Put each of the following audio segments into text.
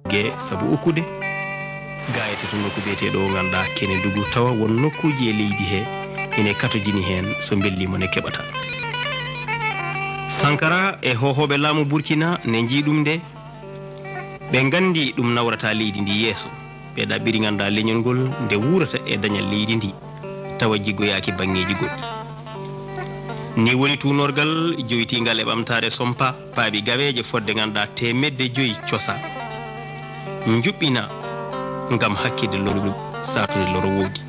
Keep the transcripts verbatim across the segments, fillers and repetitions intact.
Gee sabu okkude gaayete to nokku biyeteeɗo o ngannduɗaa Kenedugu, tawa won nokkuuji e leydi he ine katojini heen, so mbelliima ne keɓata. Sankara e hoohooɓe laamu Burkina ne njii ɗum nde ɓe nganndi ɗum nawrata leydi ndi yeeso, ɓe ɗaɓɓiri ngannduɗaa leñol ngol nde wuurata e dañal leydi ndi, tawa jiggoyaaki baŋŋeeji goɗɗi. Ni woni tuunorgal joytiingal e ɓamtaare sompa paabi gaweeje fodde ngannduɗaa teemedde joyi cosa, njuɓɓina ngam hakkitde lorgu saatude loro woodi.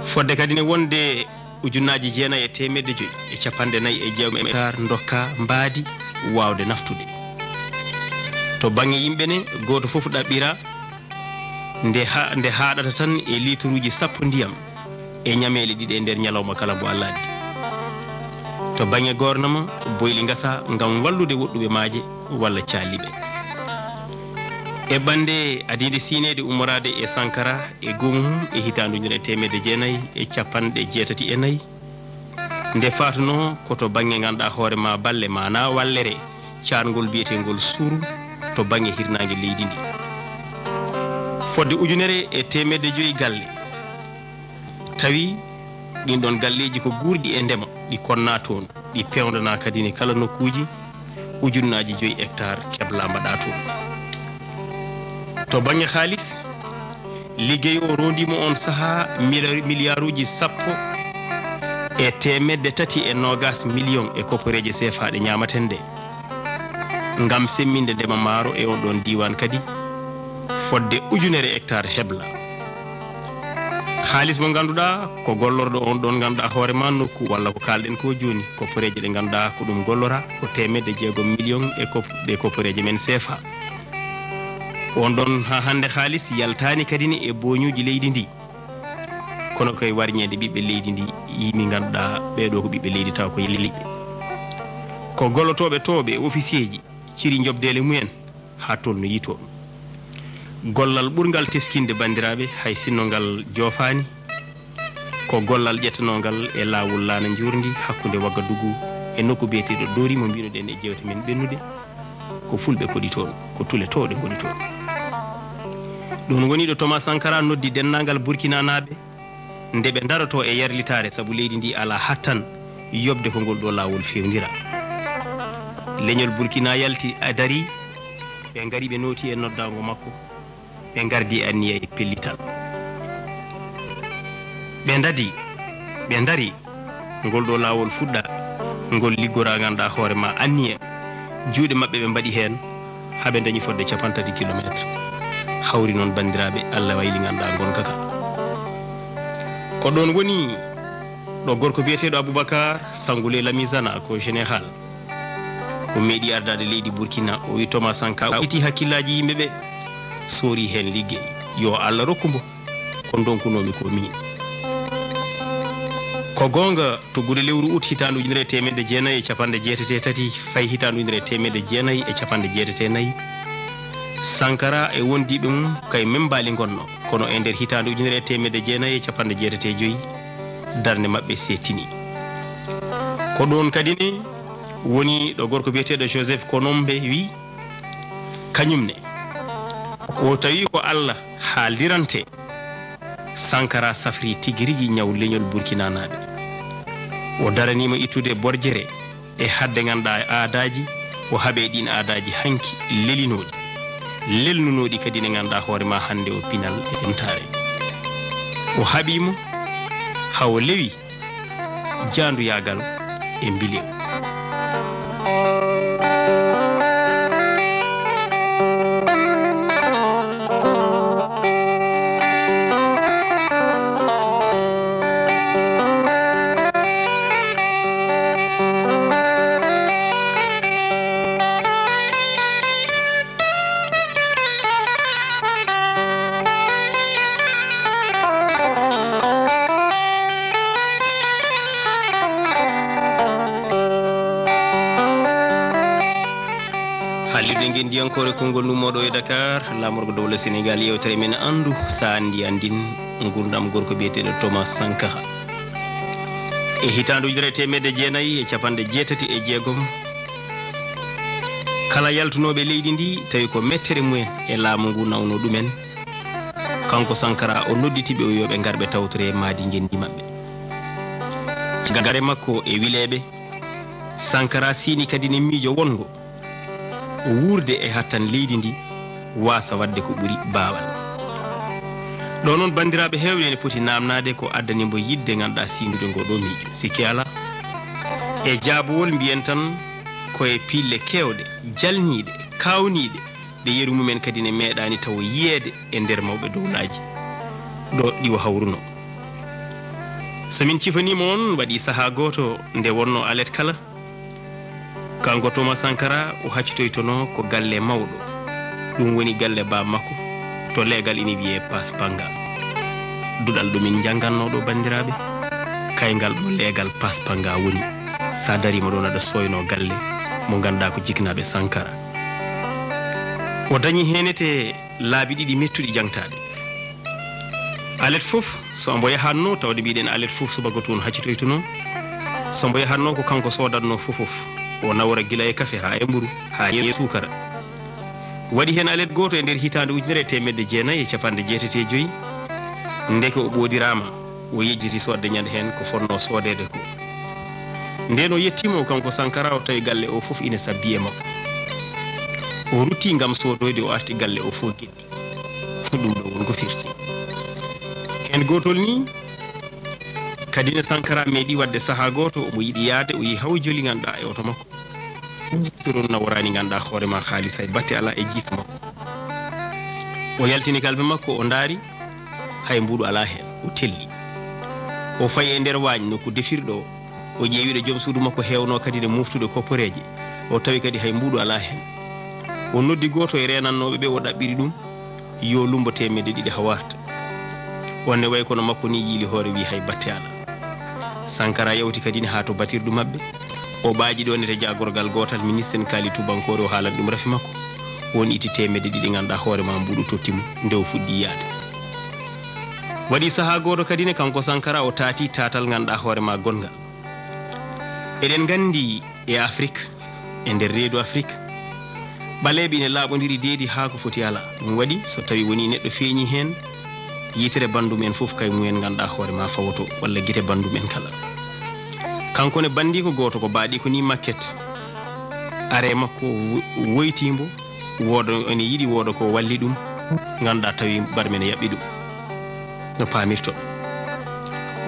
Fodde kadi ne wonde ujunnaaji jeenayi e teemedde joyi e capanɗe nayi e jeegom hectare ndokka mbaadi waawde naftude. To baŋŋe yimɓe ne, gooto fof ɗaɓɓira nde ha-, nde haaɗata tan e liituruuji sappo ndiyam e ñameele ɗiɗi e nder ñalawma kala mbo Allah addi. To baŋŋe goornama, boyli ngasa ngam wallude woɗɗuɓe maaje walla caaliiɓe. Eɓɓannde adiinde siineede ummoraade e Sankara e goomu mum e hitaande ujunere e teemedde jeenayi e capanɗe jeetati e nayi, nde faatunoo ko to baŋŋe ngannduɗaa hoore maa balle maanaa wallere caarngol biyeteengol Suru to baŋŋe hirnaange leydi ndi. Fodde ujunere e teemedde joyi galle, tawi ɗin ɗon galleeji ko guurɗi e ndema, ɗi konnaa toon, ɗi peewndanaa kadi ne kala nokkuuji, ujunnaaji joyi hectare keblaa mbaɗaa toon. To baŋŋe haalis, liggey o roondiima oon sahaa mila-, miliyaaruuji sappo e teemedde tati e noogaas miliyoŋ e kopporeeje seefaa ɗe ñaamaten ɗe, ngam semminde ndema maaro e oon ɗoon diiwaan kadi, fodde ujunere hectare hebla. Haalis mo ngannduɗaa ko gollorɗo oon ɗoon ngannduɗaa hoore maa nokku, walla ko kaalɗen ko jooni, kopporeeje ɗe ngannduɗaa ko ɗum gollora ko teemedde jeegom miliyoŋ e kop-, ɗe kopporeeje men seefaa. Oon ɗoon haa hannde haalis yaltaani kadi ne e booñuuji leydi ndi. Kono koye warñeede ɓiɓɓe leydi ndi, yimi ngannduɗaa ɓee ɗoo ko ɓiɓɓe leydi tawa ko yimɓe. Ko gollotooɓe tooɓe e ofisiyee ji ciri njoɓdeele mumen haa tolno yitoo. Gollal ɓurngal teskinde banndiraaɓe, hay sinno ngal joofaani, ko gollal ƴettanoongal e laawol laana njuurndi hakkunde Waggadugu e nokku biyeteeɗo Dori mo mbiino-ɗen e jeewte men ɓennuɗe. Ko fulɓe koɗi toon, ko tule toowɗe ngoni toon. Ɗum woni ɗo Thomas Sankara noddi denndaangal Burkinanaaɓe nde ɓe ndarotoo e yarlitaare sabu leydi ndi alaa hattan yoɓde ko ngol ɗo laawol feewnira. Leñol Burkina yalti a darii, ɓe ngari ɓe nootii e noddaango makko, ɓe ngardii anniya e pellital. Ɓe ndadii, ɓe ndarii, ngol ɗo laawol fuɗɗa, ngol liggoraa ngannduɗaa hoore maa anniya. Juuɗe maɓɓe ɓe mbaɗi heen haa ɓe ndañi fodde capantati kilomeetre. Hawri noon banndiraaɓe, Allah wayli ngannduɗaa ngonka ka. Ko ɗoon woni ɗo gorko biyeteeɗo Aboubacar Sangoulé Lamizana ko général. O meeɗi ardaade leydi Burkina, o wi Thomas Sankara, o itti hakkillaaji yimɓe ɓe, soori heen liggey. Yo Allah rokku mbo ko ndonkunoomi ko miin. Ko goonga, tuggude lewru ut hitaande ujunere e teemedde jeenayi e capanɗe jeetati e tati fayi hitaande ujunere e teemedde jeenayi e capanɗe jeetati e nayi, Sankara e wondiiɓe mum kay Membaali ngonno, kono e nder hitaande ujunere e teemedde jeenayi e capanɗe jeetati e joyi, darnde maɓɓe seettini. Ko ɗoon kadi ne woni ɗo gorko biyeteeɗo Joseph Konombe wi, kañum ne, o tawi ko Allah haaldirante, Sankara safri tigi rigi ñaw leñol Burkinanaaɓe. O daraniima ittude borjere e haɗde ngannduɗaa aadaaji, o haɓe ɗiin aadaaji hanki lelinooɗi, lelnunooɗi kadi ne ngannduɗaa hoore maa hannde o pinal e ɓamtaare. O haɓii mo haa o lewi jaanduyaagal e mbilew. Haalirde ngenndiyankoore konngol nummooɗo e Dakar, laamorgo dowla Senegaal, yeewtere men anndu saandi anndin ngurndam gorko biyeteeɗo Thomas Sankara. E hitaande ujunere e teemedde jeenayi e capanɗe jeetati e jeegom, Kala yaltunooɓe leydi ndi, tawi ko mettere mumen e laamu ngu nawno ɗumen, kanko Sankara o nodditi ɓe, o wi'i yo ɓe ngar ɓe tawtore maadi ngenndi maɓɓe. Caggal makko e wileeɓe, Sankara siini kadi ne miijo wonngo o wuurde e hattan leydi ndi, waasa waɗde ko ɓuri baawal. Ɗo noon, banndiraaɓe heewɓe ene poti naamnaade ko addani mbo yiɗde, ngannduɗaa, siindude ngo ɗo miijo. Sikke alaa, e jaabowol, mbiyen tan ko e piille keewɗe, jalniiɗe, kaawniiɗe, ɗe yeru mumen kadi ne meeɗaani tawo yiyeede e nder mawɓe dowlaaji ɗo ɗiwo hawruno. So min cifaniima on, waɗi sahaa gooto nde wonnoo alet kala, kanko Thomas Sankara o haccitoytonoo ko galle mawɗo, ɗum woni galle baaba makko, to leegal ina wiyee Paspanga. Duɗal ɗo min njanngannoo ɗo, banndiraaɓe, kayngal ɗo leegal Paspanga woni. So a dariima ɗoon, aɗa sooynoo galle mo ngannduɗaa ko jiknaaɓe Sankara. O dañi heen ete laabi ɗiɗi mettuɗi jaŋtaaɗe. Alet fof, so mbo yahatno, tawde mbiɗen alet fof subaka toon haccitoytuno. So mbo yahatno, ko kanko soodatno fof fof. O nawra gila e kafe haa e mburu, haa e suukara. Waɗi heen alet gooto e nder hitaande ujunere e teemedde jeenayi e capanɗe jeetati e joyi. Ndeke o ɓoodiraama, o yejjiti soodde ñande heen ko fotnoo soodeede ko. Ndeen o yettiima o kanko Sankara, o tawi galle o fof ina sabbi e makko. O rutti ngam soodoyde, o arti galle o fof geddi. Ɗum ɗo won ko firti. Heen gootol ni, kadi ne Sankara meeɗi waɗde sahaa gooto, omo yiɗi yahde, o yehi haa o joli ngannduɗaa e oto makko. Toon naworaani ngannduɗaa hoore ma haalis, hay batte alaa e jiifa makko. O yaltini kalbe makko, o ndaari, hay mbuuɗu alaa heen, o telli. O fayi e nder waañ nokku defirɗo o. O ƴeewi ɗo joom suudu makko heewnoo kadi ne moftude kopporeeje, o tawi kadi hay mbuuɗu alaa heen. O noddi gooto e reenannooɓe ɓe, o ɗaɓɓiri ɗum yo lummbo teemedde ɗiɗi haa warta. On ne wayi kono makko ni yiili hoore, wi'i hay batte alaa. Sankara yawti kadi ne haa to batirdu maɓɓe. O ɓaaƴi ɗoon ete jaagorgal gootal, ministre en kaali tubankoore, o haalani ɗum rafi makko. Won itti teemedde ɗiɗi ngannduɗaa hoore ma mbuuɗu totti mo nde o fuɗɗi yahde. Waɗi sahaa gooto kadi ne kanko Sankara o taati taatal ngannduɗaa hoore ma gonngal. Eɗen nganndi e Afrik, e nder reedu Afrik, ɓaleeɓe ine laaɓondiri deedi haa ko foti alaa. Ɗum waɗi so tawi woni neɗɗo feeñi heen, yitere banndum en fof kay mumen ngannduɗaa hoore ma fawoto, walla gite banndum en kala. Kanko ne banndiiko gooto ko baaɗi ko ni makket. Are makko wo-, woyti mbo, wooda ene yiɗi wooda ko walli ɗum, ngannduɗaa tawi barme ne yaɓɓi ɗum. No paamirton.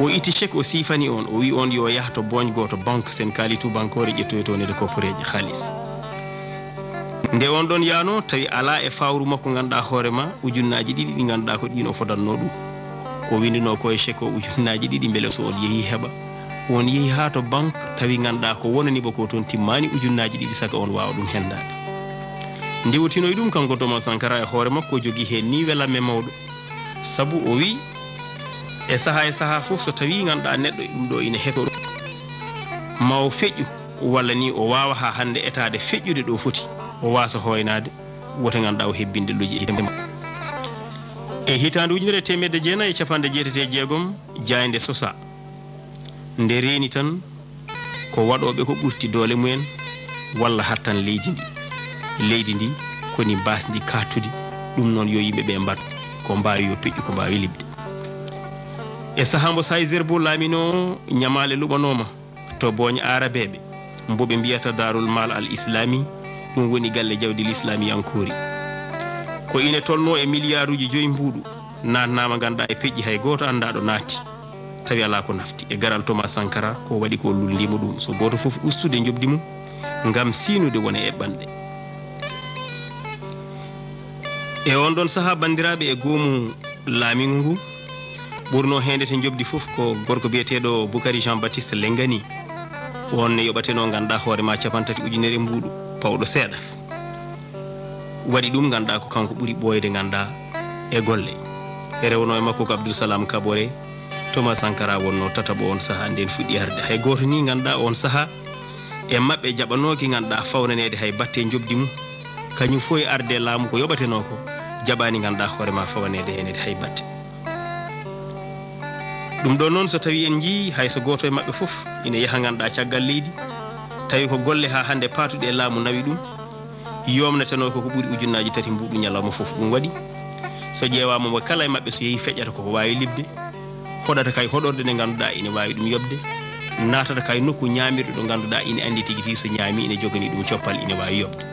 O itti chèque, o siifani on, o wi on yo yah to booñ gooto, banque, sen kaali tubankoore, ƴettoyto nde kopporeeje haalis. Nde on ɗon yaano, tawi alaa e fawru makko ngannduɗaa hoore ma, ujunnaaji ɗiɗi ɗi ngannduɗaa ko ɗiin o fodanno ɗum. Ko winndunoo ko e chèque o, ujunnaaji ɗiɗi, mbele so on yehi heɓa. On yehi haa to banque, tawi ngannduɗaa ko wonani mo ko toon timmaani ujunnaaji ɗiɗi, saka on waawa ɗum henndaade. Nde o tinoyi ɗum, kanko Thomas Sankara e hoore makko, o jogii heen ni welamme mawɗo. Sabu o wi, e sahaa e sahaa fof, so tawi ngannduɗaa neɗɗo ɗum ɗo ina heto ɗum, ma o feƴƴu, walla ni o waawa haa hannde etaade feƴƴude ɗo foti, o waasa hoynaade, woto ngannduɗaa o hebbinde lojji e yimɓe makko. E hitaande ujunere e teemedde jeenayi e capanɗe jeetati e jeegom, jaaynde sosaa. Nde reeni tan, ko waɗooɓe ko ɓurti doole mumen walla hattan leydi ndi. Leydi ndi ko ni mbaasdi kaaɗtudi, ɗum noon yo yimɓe ɓe mbaɗ ko mbaawi, yo peƴƴu ko mbaawi liɓde. E sahaa mbo Saïd Zerbo laaminoo, ñamaale luɓanooma to booñ Aarabeeɓe, mbo ɓe mbiyata Daarul Maal Al Islaami, ɗum woni galle jawdi lislaamiyankoori. Ko ine tolnoo e miliyaaruuji joyi mbuuɗu, naatnaama ngannduɗaa e peƴƴi hay gooto anndaa ɗo naatti. Tawi alaa ko nafti. E garal Thomas Sankara, ko waɗi ko lullimo ɗum, so gooto fof ustude njoɓdi mum ngam siinude won e eɓɓanɗe. E on ɗon sahaa, banndiraaɓe, e goomu laamingu ngu, ɓurnoo heendete njoɓdi fof ko gorko biyeteeɗo Bukari Jean Baptiste Lengani. On ne yoɓatenoo ngannduɗaa hoore ma capanɗe tati ujunere mbuuɗu pawɗo seeɗa. Waɗi ɗum, ngannduɗaa ko kanko ɓuri ɓooyde, ngannduɗaa, e golle. E rewnoo e makko ko Abdul Salam Kabore, Thomas Sankara wonnoo tataɓo on sahaa, nden fuɗɗi arde. Hay gooto ni, ngannduɗaa, on sahaa e maɓɓe jaɓanooki, ngannduɗaa, fawnaneede hay batte njoɓdi mum. Kañum fof e arde laamu ko yoɓatenoo ko, jaɓaani, ngannduɗaa, hoore ma fawnaneede heen hay batte. Ɗum ɗo noon, so tawi en njii, hay so gooto e maɓɓe fof ina yaha, ngannduɗaa, caggal leydi, tawi ko golle haa hannde paatuɗe e laamu nawi ɗum. Yomnatenoo ko ko ɓuri ujunnaaji tati mbuuɗu ñalawma fof. Ɗum waɗi, so ƴeewaama mo kala e maɓɓe so yehi feƴƴata ko ko waawi liɓde, hoɗata kay hoɗorde nde ngannduɗaa ine waawi ɗum yoɓde, naatata kay nokku ñaamirɗo ɗo ngannduɗaa ine anndi tigi tigi so ñaami ine joganii ɗum coppal ine waawi yoɓde.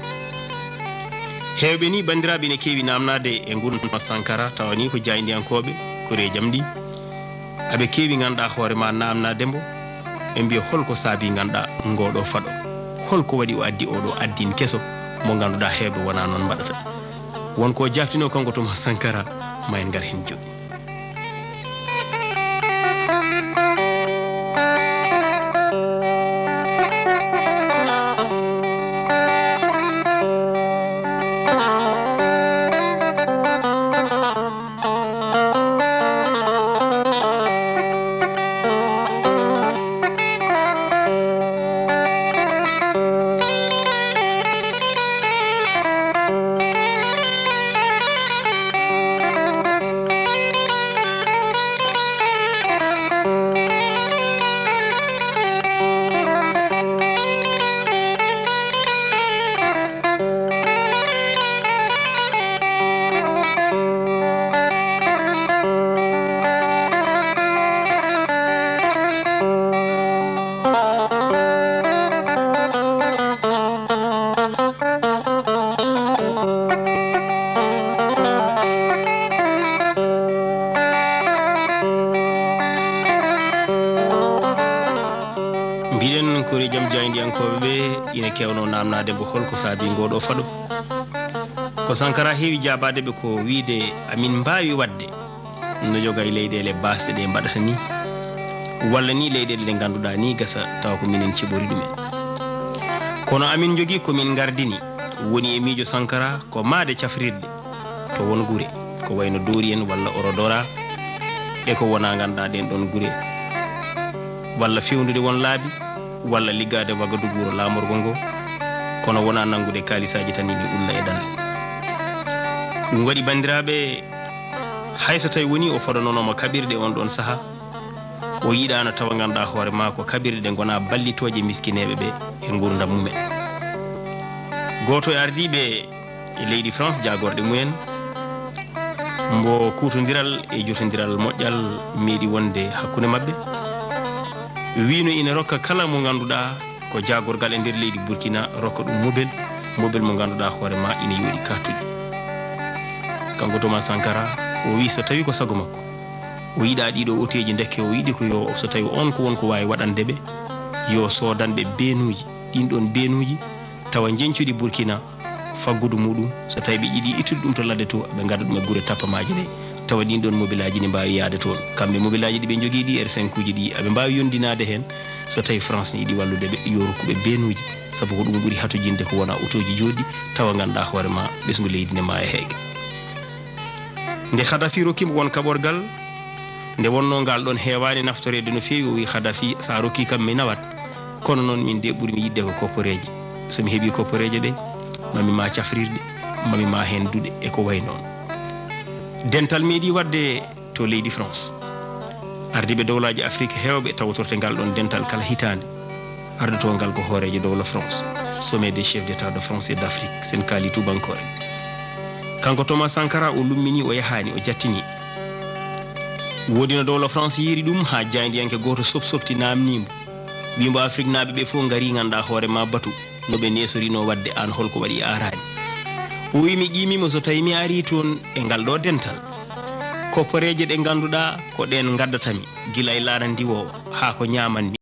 Heewɓe ni banndiraaɓe ine keewi naamnaade e nguurndam Sankara tawa ni ko jaayndiyankooɓe koreejam ɗi. Aɓe keewi ngannduɗaa hoore ma naamnaade mbo, ɓe mbiya hol ko saabi ngannduɗaa ngoo ɗoo faɗo? Hol ko waɗi o addi oo ɗoo addin keso mo ngannduɗaa heewɓe wonaa noon mbaɗata? Won ko jaabtinoo kanko Thomas Sankara, ma en ngar heen jooni. Mbiɗen koreejam jaayndiyankooɓe ɓe ina keewnoo naamnaade mbo hol ko saabi ngoo ɗoo faɗo. Ko Sankara heewi jaabaade ɓe ko wiyde amin mbaawi waɗde no yoga e leyɗeele baasɗe ɗe mbaɗata ni, walla ni leyɗeele ɗe ngannduɗaa ni gasa tawa ko minen ciɓori ɗumen. Kono amin njogii ko min ngardini, woni e miijo Sankara ko maade cafrirɗe to won gure, ko wayno Dori en walla Orodora, e ko wonaa ngannduɗaa ɗeen ɗoon gure, walla fewndude won laabi, walla liggaade Wagadugu wuro laamorgo ngo, kono wonaa nanngude kaalisaaji tan ine ulla e ɗalle. Ɗum waɗi banndiraaɓe, hay so tawi woni o foɗanonooma kaɓirɗe on ɗon saha, o yiɗaano tawa ngannduɗaa hoore maa ko kaɓirɗe ɗe ngonaa ballitooje miskineeɓe ɓe e nguurndam mumen. Gooto e ardiiɓe e leydi France jaagorɗe mumen, mbo kuutondiral e jotondiral moƴƴal meeɗi wonde hakkunde maɓɓe, wiino ina rokka kala mo ngannduɗaa ko jaagorgal e nder leydi Burkina, rokka ɗum mobel, mobel mo ngannduɗaa hoore maa ina yooɗi kartuji. Kanko Thomas Sankara, o wii so tawi ko sago makko, o yiɗaa ɗiɗo oteeji ndekke, o yiɗi ko yo, so tawi on ko won ko waawi waɗande ɓe, yo soodan ɓe beenuuji, ɗin ɗon beenuuji, tawa njeñcuɗi Burkina, faggudu muɗum, so tawi ɓe yiɗi ittude ɗum to ladde to, ɓe ngadda ɗum e gure tappamaaje ɗe, tawa ɗin ɗon mobilaaji ne mbaawi yahde toon. Kamɓe mobilaaji ɗi ɓe njogii ɗi, R cinq uji ɗi, aɓe mbaawi yondinaade heen, so tawi France ne yiɗi wallude ɓe, yo rokku ɓe beenuuji, sabu ko ɗum ɓuri hatojinde ko wona otooji jooɗɗi, tawa ngannduɗaa hoore ma ɓesngu leydi ne maaya heege. Nde Khadafi rokki mo won kaɓorgal, nde wonnoo ngal ɗon heewaani naftoreede no feewi, o wii Khadafi, so a rokkii kam mi nawat, kono noon min de ɓuri mi yiɗde ko kopporeeje. So mi heɓii kopporeeje ɗe, mami ma cafrirɗe, mami ma heen duɗe e ko wayi noon. Dental meeɗi waɗde to leydi France. Ardiiɓe dowlaaji Afrik heewɓe tawtorte ngal ɗon dental kala hitaande. Ardotoo ngal ko hooreejo dowla France, Sommet des chefs d'État de France et d'Afrique, sen kaali tuubankoore. Kanko Thomas Sankara o lummini, o yahaani, o jattini. Woodi no dowla France yiiri ɗum haa jaayndiyanke gooto soɓ-soɓti naamnii mbo. Wii mbo Afriknaaɓe ɓe fof ngarii ngannduɗaa hoore ma batu no ɓe neesorinoo waɗde aan hol ko waɗi a araani. O wii mi ƴiimii mo so tawi mi arii toon e ngal ɗo dental. Kopporeeje ɗe ngannduɗaa ko ɗeen ngaddata mi gila e laana ndiwoowa haa ko ñaaman mi.